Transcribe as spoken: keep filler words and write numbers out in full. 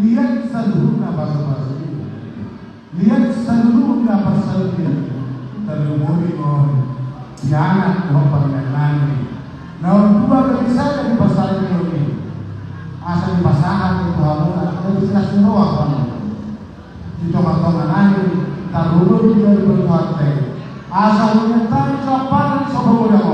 Liat saluhutna basa-basa i. Liat saluhutna parsaoran i. Tarlumobi ma on di anak dohot parumaen nami na undua gabe sada di parsaripeon i. Asa dipasahat ma tu hamuna na di silas ni roha hamu. Di tonga-tonga nami, tarlumobi ma di banua Tuhanta i. Asa huliat hami sampana di sopo godang